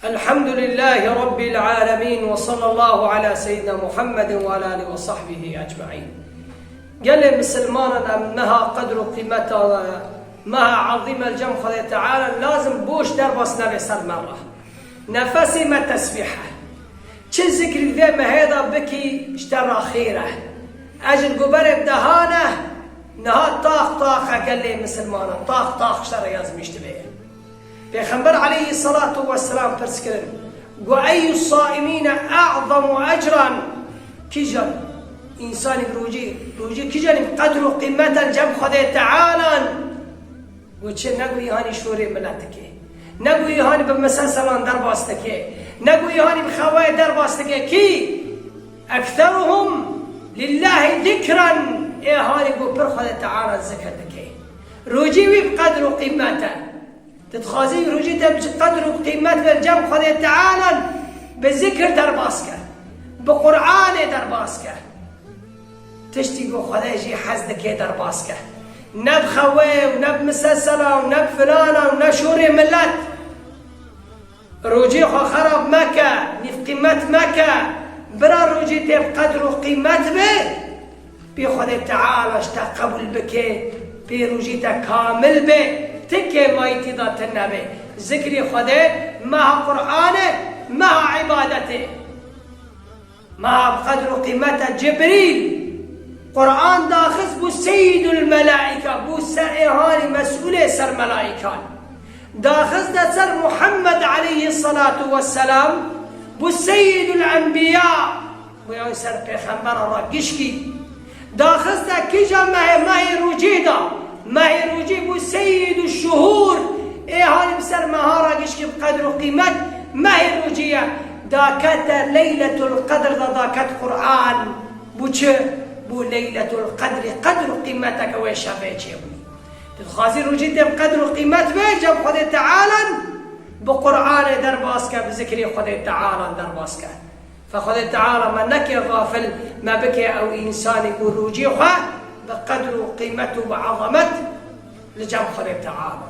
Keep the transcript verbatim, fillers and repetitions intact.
Elhamdülillâhi Rabbil âlemîn ve sallallahu ala seyyidina Muhammedin ve ala alihi ve sahbihi ecmaîn. Gelê misilmanan, em meha qedr û qîmeta meha ezîm el cem Xwedê Teala lazim boş derbas nebe ser me re. Nefesê me tesbîh e. Çi zikrî vê mehê de bikî ji te re xêr e. Ecr guberê dehan e, niha tax tax e gelê misilmanan, tax tax ji te re yazmîş dibe. Pêxember aleyhisselatu vesselam pirs kirin, got, "Eyyus saimîne a'zamu ecran?" Kîjan însanî bi rojî, rojî kîjanî bi qedr û qîmeta cem Xwedê Tealan? Got, çi? Negot, hanî şorê milet dike. Negot, hanî bi miselselan derbas dike. Negot, hanî bi xewayê derbas dike. Kî? Ekseruhum lillahi zikran. Ê hanî got pir Xwedê Teala zikir dike. Rojî wî bi qedr û qîmet e. Tu dixwazî rojî te bi qedr û qîmet be cem Xwedê Teala, bi zikir derbas ke, bi Qur'anê derbas ke. Tiştî ku Xwedê jî hez dike derbas ke. Ne bi xewê û ne bi miselsela û ne bi filana û ne şorê milet. Rojê xwe xerab meke, nîvqîmet meke. Bira rojê te bi qedr û qîmet be, pê Xwedê Teala ji te qebûl bike, pê rojê te kamil be, ti kêmayî tê de tune be. Zikrê Xwedê, meha Qur'anê, meha îbadetê. Meha bi qedr û qîmeta Cibrîl Qur'an daxist bû seyyidul melaîka, bû ser ê hanî mesûlê ser melaîkan. Daxist de ser Muhammed aleyhisselatu vesselam bû seyyidul enbiya, bû yan ser pêxembera ra gişkî. Daxist de kîja mehê, mehê rûcî da. Mehê rûcî bû seyyidû şuhûr. Ê hanî bi ser meha ra gişkî bi qedr û qîmet mehê rûcî ye. Dakete Leyletul Qedr da daket Qur'an. Bû çi? Bû Leyletul Qedrî, qedr û qîmeteke wê şevê çêbû. Tu dixwazî rûcî te bi qedr û qîmet be, cem Xwedê Tealan, bi Qur'anê derbas ke, bi zikrê Xwedê Tealan derbas ke. Fe Xwedê Teala me neke xafil, me bike ew însanê ku rûcê xwe bi qedr û qîmet û bi ezamet li cem Xwedê Teala.